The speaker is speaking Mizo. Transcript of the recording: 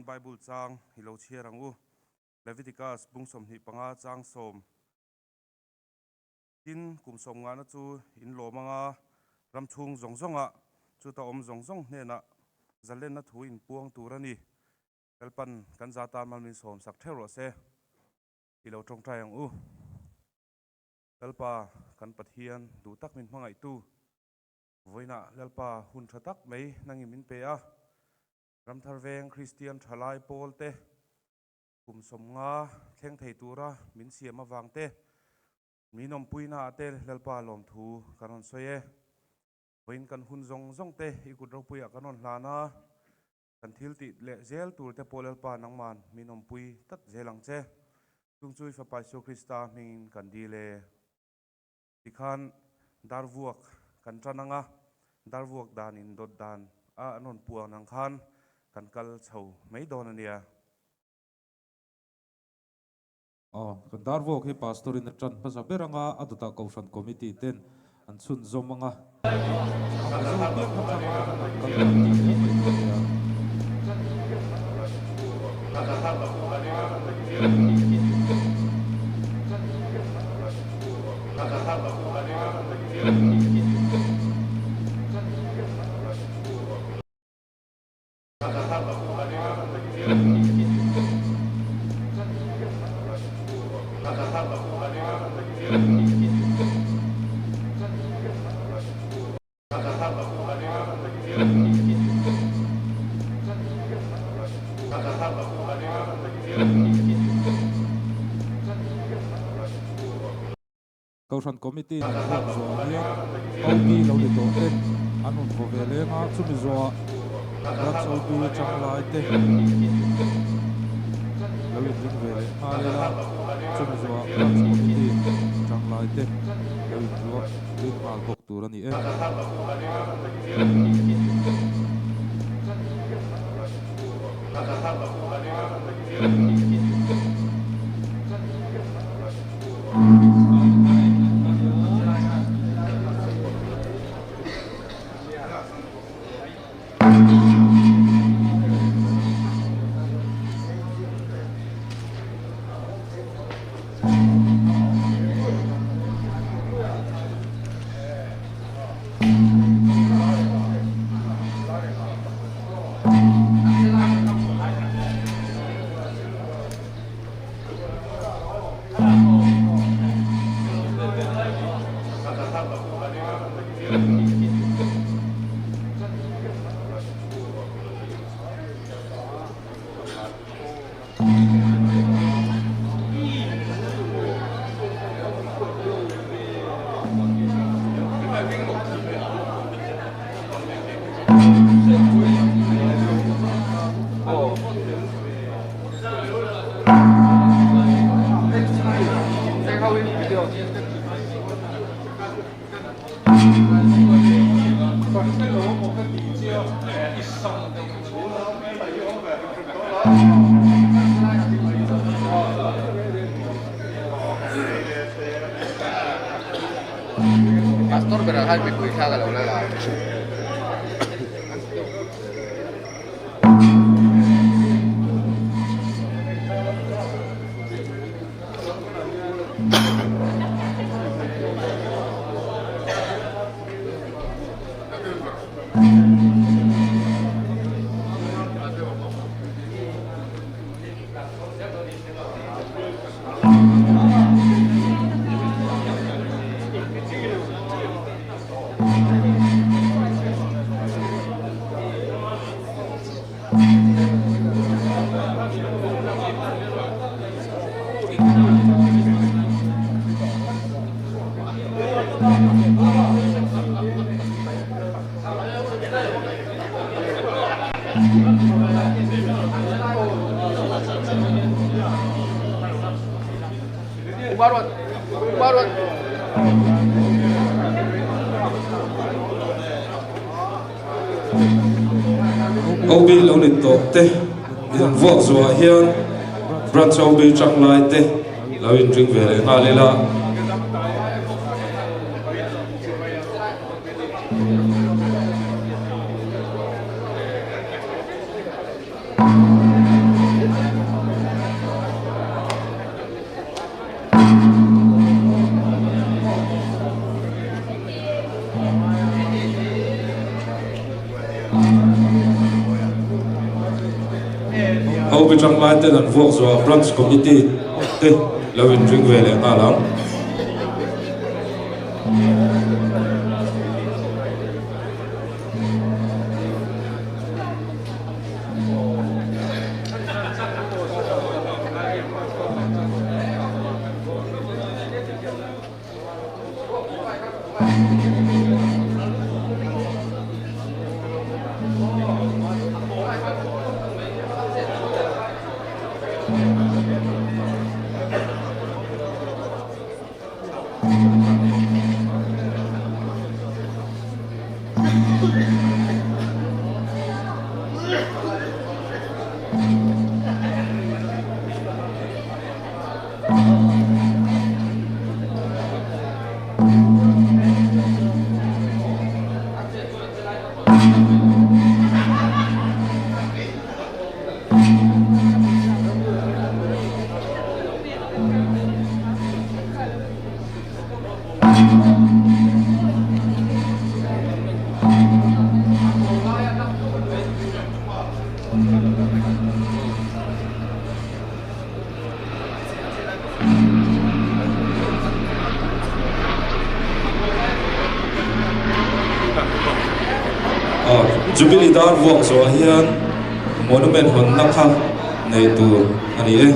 turin Bible chang i lo chhiar ang u. Leviticus bung 25 chang 10. Tin, kum sawm ngahna chu in lawm anga ram chhung zawng zawngah chuta awm zawng zawng hnenah zalenna thu in puang tur a ni. Lalpan kan za tan mal min sawm sak theuh rawh se. I lo tawngtai ang u. Lalpa kan Pathian duh tak min hmangaihtu, vawiinah Lalpa hun tha tak mai nangin min pe a, Ramthar Veng Kristian Thalai Pawl te kum 50 thleng thei tura min siam avang te, min awmpuina ah te Lalpa lawmthu kan rawn sawi e. Vawiin kan hun zawng zawng te i kut ropuiah kan rawn hlan a, kan thil tih leh zel tur te pawh Lalpa nangman min awmpui tlat zel ang che. Chung chu i Fapa Isua Krista hmingin kan dil e. Tikhan dar vuak kan tan ang a, dar vuak dan in dawt dan a an rawn puan ang khan kan kal chho mai dawn a nia. Aw, kan dar vuak hi Pastor in a tan hmasa ber ang a, a dawtah Kohhran Committee ten an chhunzawm ang a. A hmu zo piang kha thlang a kan kal dawn tih hle mai dawn nia. Kohhran Committee in an ruak zuah hian OB lo ni tawh ten an rawn vaw ve leng a, chumi zuah Branch OB Changlai te lo inring ve leh nghal ila, chumi zuah Branch Committee Changlai te lo inruak ring nghal bawk tur a ni e. OB lo ni tawh te in vuak zuah hian branch OB tang lai te lo in ring ve leh nghal ila. OB tanglai ten an vuak zawhah Branch Committee te lo inring ve leh nghal ang. Jubilee dar vuak zawhah hian monument hawnna kha nei tur a ni e.